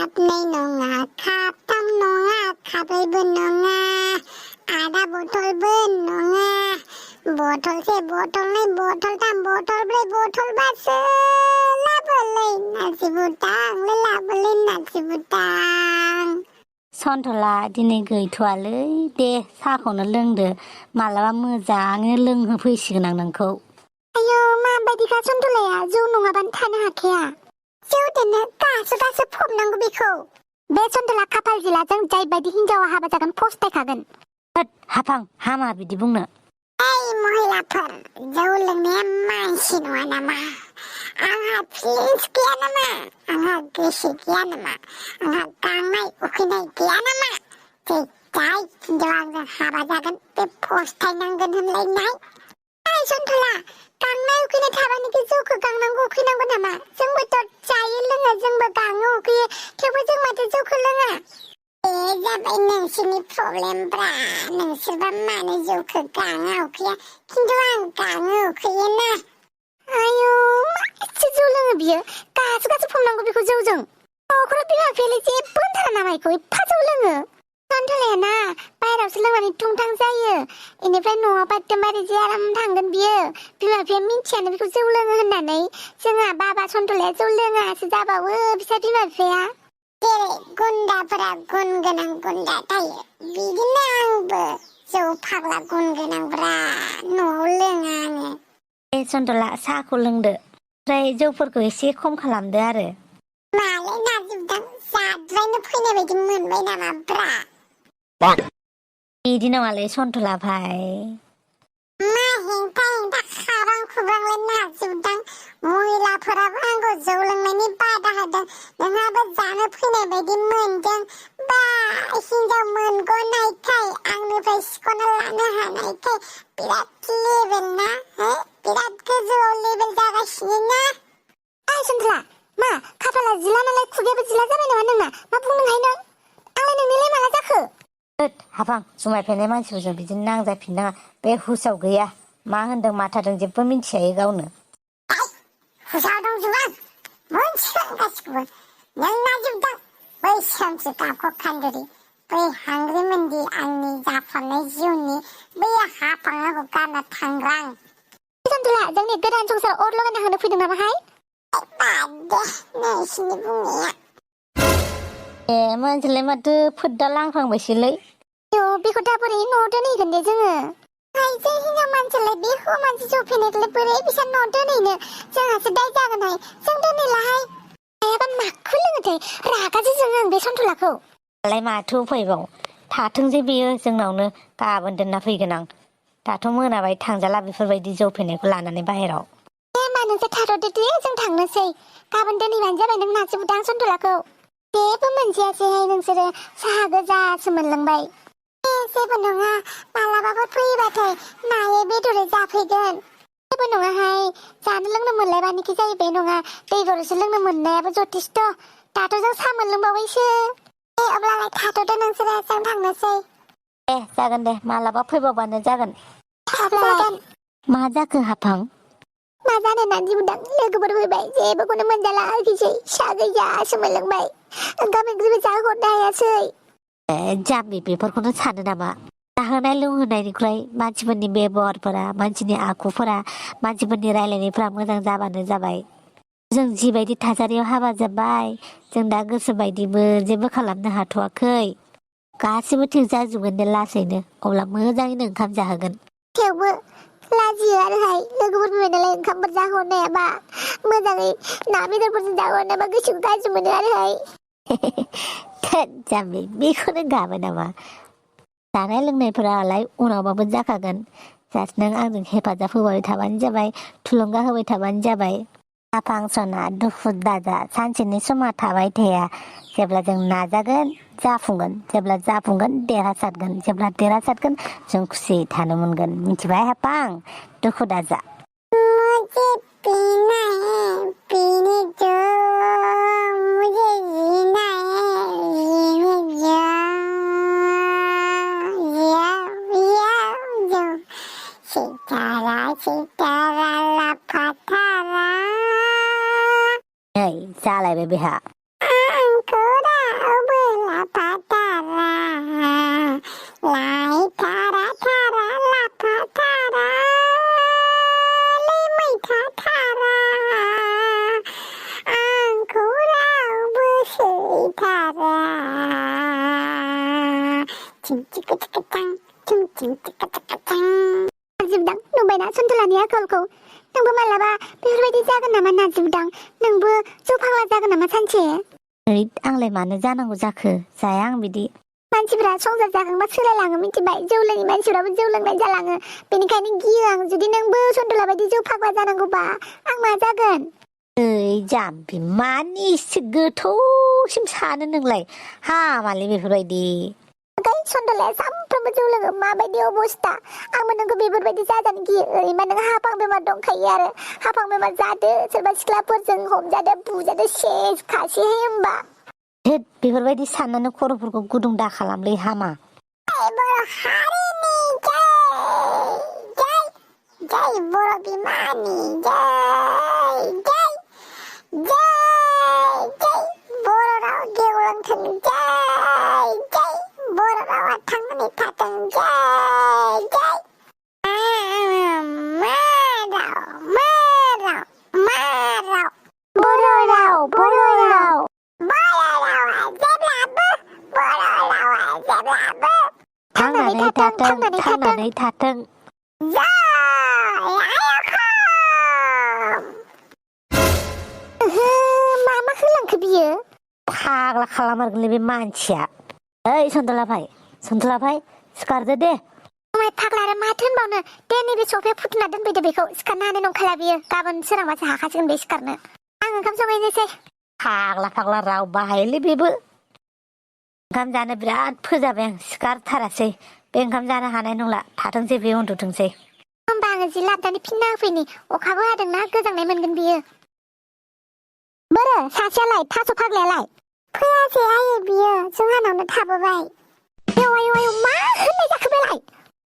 खाबनै नङा खाबथाम नङा खाब्रैबो नङा आधा बथलबो नङा बथलसे बथलनै बथलथाम बथलब्रै बथलबासो लाबोलै नारजि बुदांलै लाबोलै नारजि बुदां। सन्थला दिनै गैथ'वालै दे साहाखौनो लोंदो मालाबा मोजाङै लोंहोफैसिगोन आं नोंखौ। आयौ माबायदिखा सन्थलाया जौ नङाबानो थानो हाखाया। जौ दोनो गासो फबनांगौ बेखौ। बे सन्थला खाफाल जिलाजों जायबायदि हिनजावा हाबा जागोन फस्थायखागोन। होद हाफां हामा बिदि बुंनो। ओइ महिलाफोर जौ लोंनाया मानसि नङा नामा? आंहा फिलिंस गैया नामा? आंहा गोसो गैया नामा? आंहा गांनाय उखैनाय गैया नामा? जाय हिनजावा आंजों हाबा जागोन बे फस्थायनांगोन होनलायनाय। ओइ सन्थला गांनाय उखैनाय थाबानोखि जौखौ गांनांगौ उखैनांगौ नामा? जोंबोथ' जायो लोङो जोंबो गाङो उखैयो थेवबो जों माथो जौखौ लोङा? बे जाबाय नोंसोरनि प्रब्लेमब्रा। नोंसोरबा मानो जौखौ गाङा उखैया खिन्थु आं गाङो उखैयोना। आयौ मासे जौ लोङो बियो गासो फबनांगौ बेखौ जौजों। न'खराव बिमा बिफायालाय जेबो होनथारा नामा बेखौ एफा जौ लोङो? सन्थलाया ना बाहेरावसो लोंनानै थुंथां जायो बेनिफ्राय न'आव एकदमबारे जे आराम थांगोन बियो। बिमा बिफाया मिन्थियानो बेखौ जौ लोङो होननानै। जोंहा बाबा सन्थलाया जौ लोङासो जाबावो बिसा बिमा बिफाया। जेरै गुन्दाफोरा गुन गोनां गुन्दा थायो बिदिनो आंबो जौ फाग्ला गुन गोनांब्रा। न'आव लोङा आङो। ए सन्थला साहाखौ लोंदो ओमफ्राय जौफोरखौ एसे खम खालामदो आरो। मालै नारजि बुदां जाद्रायनो फैनाय बायदि मोनबाय नामा ब्रा? बिदि नङालै सन्थला भाइ। मा हेंथा हेंथा खाब्रां खुब्रांलाय नारजि बुदां। महिलाफोराबो आंखौ जौ लोंनायनि बादा होदों नोंहाबो जानो फैनाय बायदि मोनदों। बा हिनजाव मोनगनायखाय आंनिफ्राय सिख'ना लानो हानायखाय बिराद लेबेल ना बिराद गोजौआव लेबेल जागासिनो ना। ओइ सन्थला मा खाफाला जिला नालाय खुगायाबो जिला जाबाय नामा नोंना? मा बुंदोंहाय नों? आंलाय नोंनिलाय माला जाखो? होद हाफां जुमाय फेनाय मानसिफोरजों बिदिनो नांजाफिननाङा। बे हुसाव गैया मा होनदों माथादों जेबो मिन्थिखायो गावनो। हुसाव दंजोबो मोनथिगोन गासिखौबो। नों नारजि बुदां बै सोमसि गाबखौ खान्दिरि बै हांग्रि मोनदि आंनि जाफानाय जिउनि बै हाफाङाखौ गारना थांग्रां। सन्थला जोंनि गोदान संसाराव अर लगायना होनो फैदों नामाहाय? बाद दे नोंसिनि बुंनाया। ए मानसिलाय माथो फोद्दा लांफ्लांबायसोलै। आयौ बेखौ दा बोरै न'आव दोनहैगोन दे जोङो? आइजो हिनजाव मानसिलाय बे हौवा मानसि जौ फेनायखौलाय बोरै बिसोर न'आव दोनहैनो? जोंहासो दाय जागोनहाय जों दोनहैलाहाय। आयाबा माखौ लोङोथाय रागासो जोङो आं बे सन्थलाखौ। दालाय माथो उफायबाव थाथोंसै बेयो जोंनावनो गाबोन दोनना फैगोन आं। दाथ' मोनाबाय थांजाला बेफोरबायदि जौ फेनायखौ लानानै बाहेराव। दे होमबा नोंसोर थाथ'दो दे जों थांनोसै। गाबोन दोनहैबानो जाबाय नों नारजि बुदां सन्थलाखौ। जेबो मोनजायासैहाय नोंसोरो साहा गोजासो मोनलोंबाय। जेबो नङा मालाबाफोर फैयोबाथाय नायै बेदरै जाफैगोन। जेबो नङाहाय जानो लोंनो मोनलायबानोखि जायो बे नङा दै गरदसो लोंनो मोननायाबो जथेस्थ'। दाथ' जों साहा मोनलोंबावबायसो। दे अब्लालाय थाथ'दो नोंसोरो जों थांनोसै। दे जागोन दे मालाबा फैबावबानो जागोन। जागोन। मा जाखो हाफां? मा जानो नारजि बुदां लोगोफोर फैबाय जेबोखौनो मोनजाला आरोखिसै साहा गोजासो मोनलोंबाय। ओंखाम ओंख्रिबो जाहोहरनो हायासै। ए जाम्बि बेफोरखौनो सानो नामा? जाहोनाय लोंहोनायनिख्रुइ मानसिफोरनि बेबहारफोरा मानसिनि आखुफोरा मानसिफोरनि रायलायनायफोरा मोजां जाबानो जाबाय। जों जिबायदि थासारियाव हाबा जाबाय जों दा गोसो बायदिबो जेबो खालामनो हाथ'वाखै। गासिबो थिग जाजोबगोन दे लासैनो अब्ला मोजाङैनो ओंखाम जाहोगोन। थेवबो लाजियो आरोहाय लोगोफोर फैबाय नालाय ओंखामफोर जाहोहरनो हायाबा मोजाङै ना बेदरफोरजों जाहोहरनायाबा गोसोखौ गाज्रि मोनो आरोहाय। थोद जाम्बि बेखौनो गाबो नामा? जानाय लोंनायफोरालाय उनावबाबो जाखागोन। जास्ट नों आंजों हेफाजाब होबाय थाबानो जाबाय थुलुंगा होबाय थाबानो जाबाय। हाफां सना दुखु दाजा सानसेनि समा थाबाय थाया। जेब्ला जों नाजागोन जाफुंगोन जेब्ला जाफुंगोन देरहासारगोन जेब्ला देरहासारगोन जों खुसियै थानो मोनगोन मिथिबाय हाफां दुखु दाजा। मुझे पीना है पीने दो मुझे जीना है जीने दो सितारा सितारा लापतारा। नै जालायबाय बेहा। आंखौ दा 퉁퉁 찌끄찌끄짱 퉁퉁 찌끄찌끄짱 나지부당 नुबायना सनथलानि आखलखौ नोंबो मालाबा बेफोरबायदि जागोन नामा नाजिबुदां नोंबो जौ फाग्ला जागोन नामा सानसे ओइ आंलाय मानो जानांगौ जाखो जाया आं बिदि मानसिफ्रा संसार जाखांबा सोलायलाङो मिथिबाय जौ लोङि मानसिफ्राबो जौ लोंनाय जालाङो बेनिखायनो गियो आं जुदि नोंबो सनथला बायदि जौ फाग्ला जानांगौबा आं मा जागोन ओइ जाम्बि मानि एसे गोथौसिम सानो नोंलाय हामालै बेफोरबायदि ओमफ्राय सनथलाया सानफ्रोमबो जौ लोङो माबायदि अबस्था आंबो नोंखौ बेफोरबायदि जाजानो गियो ओरैमा नों हाफां बेमार दंखायो आरो हाफां बेमार जादो सोरबा सिख्लाफोरजों हमजादो बुजादो सेस खासेहाय होमबा हेद बेफोरबायदि साननानै खर'फोरखौ गुदुं दा खालामलै हामा बर' हारिनि जय जय बर' बिमानि जय जय बर' राव गेवलांथों जय जय बर' रावा थांनानै थाथों जय जय थांनानै थाथों मा होलांखो बियो फाग्ला खालामारगोनलै बे मानसिया ओइ सनथला भाइ सिखारदो दे फाग्ला आरो माथो होनबावनो दे नैबे सफायाव फुथुना दोनफैदो बेखौ सिखारनो हानाय नंखाला बियो गाबोन सोरांबासो हाखासिगोन बे सिखारनो आं ओंखाम संहैनोसै फाग्ला राव बाहायोलै बेबो ओंखाम जानो बिराद फोजाबाय आं सिखारथारासै बे ओंखाम जानो हानाय नंला थाथोंसै बे उन्दुथोंसै होमबा आङो जि लाबोनानै फिनना होफैनि अखाबो हादोंना गोजांनाय मोनगोन बियो बोरो सासेयालाय थास' फाग्लायालाय फैयासै आयै बियो जोंहानावनो थाबोबाय आयौ मा होननाय जाखो बेलाय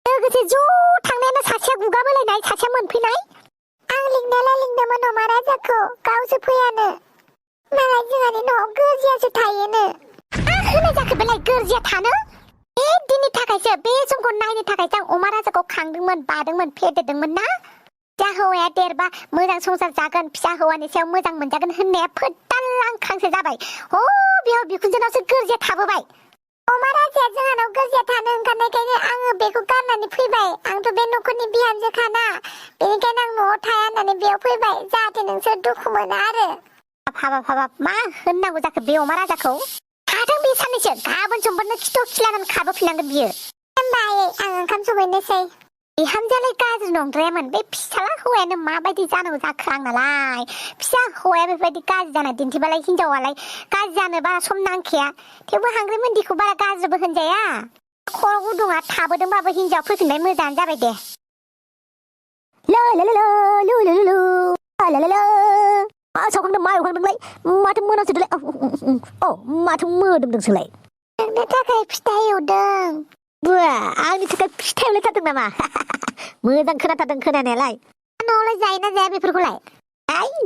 लोगोसे ज' थांनायानो सासेया गुगाबोलायनाय सासेया मोनफैनाय आं लिंनायालाय लिंदोंमोन अमा राजाखौ गावसो फैयानो मालाय जोंहानि न'आव गोरजियासो थायोनो मा होननाय जाखो बेलाय गोरजिया थानो बे दिननि थाखायसो बे समखौ नायनो थाखायसो आं अमा राजाखौ खांदोंमोन बादोंमोन फेदेरदोंमोन ना फिसा हौवाया देरबा मोजां संसार जागोन फिसा हौवानि सायाव मोजां मोनजागोन होननाया फोथारलांखांसो जाबाय बेयाव बिखुनजोनावसो गोरजिया थाबोबाय अमा राजाया जोंहानाव गोरजिया थानो ओंखारनायखायनो आङो बेखौ गारनानै फैबाय आंथ' बे न'खरनि बिहामजोखाना बेनिखायनो आं न'आव थाया होननानै बेयाव फैबाय जाहाथे नोंसोर दुखु मोना आरो हाबाब मा होननांगौ जाखो बे अमा राजाखौ थाथों बे साननैसो गाबोन समफोरनो खिथ' खिलानानै खाबोफिननांगोन बियो होमबा आं ओंखाम संहैनोसै बिहामजोआलाय गाज्रि नंद्रायामोन बे फिसाला हौवायानो माबायदि जानांगौ जाखो आंनालाय फिसा हौवाया बेबायदि गाज्रि जाना दिन्थिबालाय हिनजावालाय गाज्रि जानो बारा सम नांखाया थेवबो हांग्रि मोन्दिखौ बारा गाज्रिबो होनजाया खर' गुदुङा थाबोदोंबाबो हिनजाव फैफिननाय मोजाङानो जाबाय दे सावखांदों मा एवखांदोंलाय माथो मोनासोदोलाय माथो मोदोमदोंसोलाय नोंनो थाखाय फिथा एवदों बुआ आंनि थाखाय फिथा एवलायथारदों नामा मोजां खोनाथारदों खोनानायालाय न'आवलाय जायोना जाया बेफोरखौलाय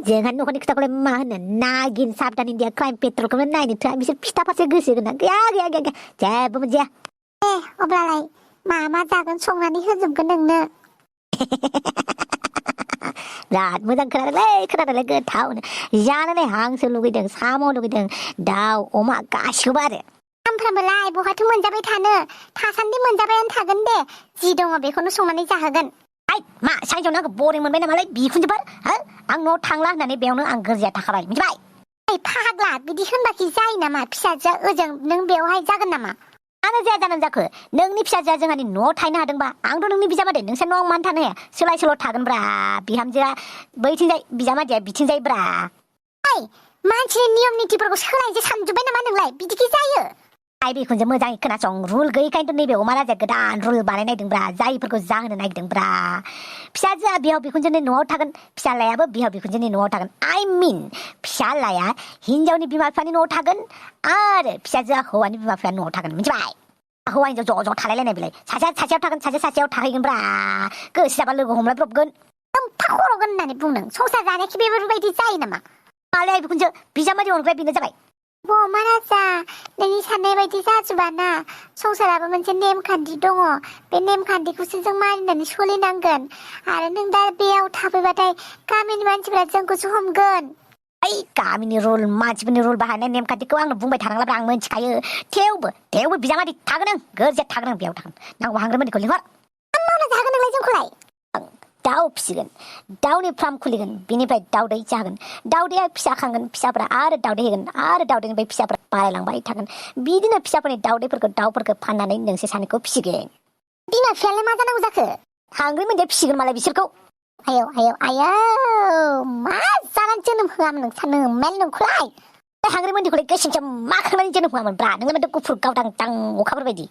जोंहानि न'खरनि खोथाखौलाय मा होनो नागिन साबधान इन्डिया क्राइम पेट्रलखौनो नायनो थोआ बिसोर फिथा फारसे गोसो गोनां गैया जेबो मोनजाया दे अब्लालाय मा जागोन संनानै होजोबगोन नोंनो बिराद मोजां खोनादोंलाय गोथावनो जानोलाय हांसो लुगैदों साम' लुगैदों दाउ अमा गासिखौबो आरो सानफ्रामबोलाय बहाथो मोनजाबाय थानो थासान्दि मोनजाबायानो थागोन दे जि दङ बेखौनो संनानै जाहोगोन मा सानसेयावनो आंखौ बरिं मोनबाय नामालाय बिखुनजोफोर आं न'आव थांला होननानै बेयावनो आं गोरजिया थाखाबाय मिथिबाय फाग्ला बिदि होनबाखि जायो नामा फिसाजोआ ओजों नों बेवहाय जागोन नामा मानो जाया जानानै जाखो नोंनि फिसाजोआ जोंहानि न'आव थाहैनो हादोंबा आंथ' नोंनि बिजामादै नोंसोर न'आव मानो थानो हाया सोलाय सोल' थागोनब्रा बिहामजोआ बैथिंजाय बिजामादैया बिथिंजायब्रा मानसिनि नियम नितिफोरखौ सोलायनोसो सानजोब्बाय नामा नोंलाय बिदिखि जायो बेखौसो मोजाङै खोनासं रुल गैयैखायनोथ' नैबे अमा राजाया गोदान रुल बानायनायदोंब्रा जायफोरखौ जाहोनो नागिरदोंब्रा फिसाजोआ बिहाव बिखुनजोनि न'आव थागोन फिसालायाबो बिहाव बिखुनजोनि न'आव थागोन फिसालाया हिनजावनि बिमा बिफानि न'आव थागोन आरो फिसाजोआ हौवानि बिमा बिफानि न'आव थागोन मिथिबाय हौवा हिनजाव ज' थालायलायनाय बेलाय सासेयाव थागोन सासेयाव थाहैगोनब्रा गोसो जाबा लोगो हमलायब्रबगोन खर'गोन होननानै बुंदों संसार जानायखि बेफोरबायदि जायो नामा मालाय बिखुनजो बिजामादै अनग्राया बेनो जाबाय अमा राजा नोंनि साननाय बायदि जाजोबा ना संसाराबो मोनसे नेमखान्थि दङ बे नेमखान्थिखौसो जों मानिनानै सोलिनांगोन आरो नों दा बेयाव थाफैबाथाय गामिनि मानसिफोरा जोंखौसो हमगोन ओइ गामिनि रुल मानसिफोरनि रुल बाहायनाय नेमखान्थिखौ आंनो बुंबाय थानांलाब्रा आं मोनथिखायो थेवबो बिजामादै थागोन आं गोरजिया थागोन आं बेयाव थागोन नांगौबा हांग्रामोनखौ लिंहर मावनो जागोन नोंलाय जोंखौलाय दाउ फिसिगोन दाउनि फार्म खुलिगोन बिनिफ्राय दाउदै जागोन दाउदैया फिसा खांगोन फिसाफोरा आरो दाउदै होगोन आरो दाउदैनिफ्राय फिसाफोरा बारायलांबाय थागोन बिदिनो फिसाफोरनि दाउदैफोरखौ फाननानै नोंसोर सानैखौ फिसिगोन बिमा बिफायालाय मा जानांगौ जाखो हांग्रि मोनदिया फिसिगोन मालाय बिसोरखौ आयौ मा जानानै जोनोम होआमोन नोंसानो मेल नोंखौलाय हांग्रि मोनदिखौलाय गोसोमसो मा खांनानै जोनोम होआमोन ब्रा नोंलाय माथो गुफुर गावदां दां अखाफोर बायदि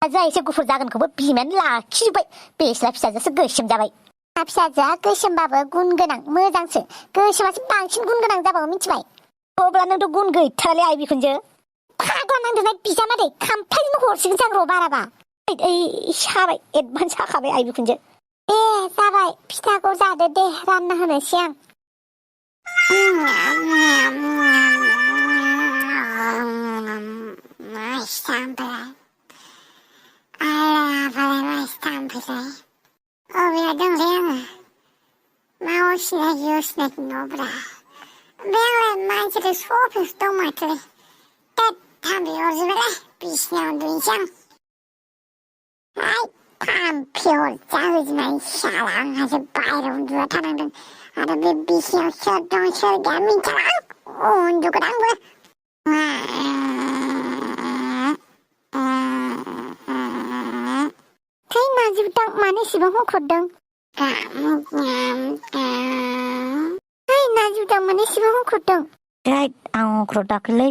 जा एसे गुफुर जागोनखौबो बिमायानो लाखिजोब्बाय बेस्ला फिसाजोसो गोसोम जाबाय फिसाजोआ गोसोमबाबो गुन गोनां मोजांसो गोसोमासो बांसिन गुन गोनां जाबावो मिथिबाय अब्ला नोंथ' गुन गैथारालै आइ बिखुनजो फाग्ला नांदोंना बिजामादै खामफ्लायजोंनो हरसिगोन जां र' बाराबा ओइ साबाय एडभान्स हाखाबाय आइ बिखुनजो जाबाय फिथाखौ जादो दे रानना होनोसै आं Öbür döngleyen ma osina yusnek nobra. Bele mancere sopus tomatli. Tet tabi orzvele pisnya duyacağım. Ay pampiol zavuzmen şalan hacı bayram duva tanıdın. Ada bir şey şuradan şöyle gelmeyin tamam. Ondu kadar bu. Thấy Najibutang mana sibang hukodang? Hey Najibutang mana sibang hukodang? Right, ang krotakli.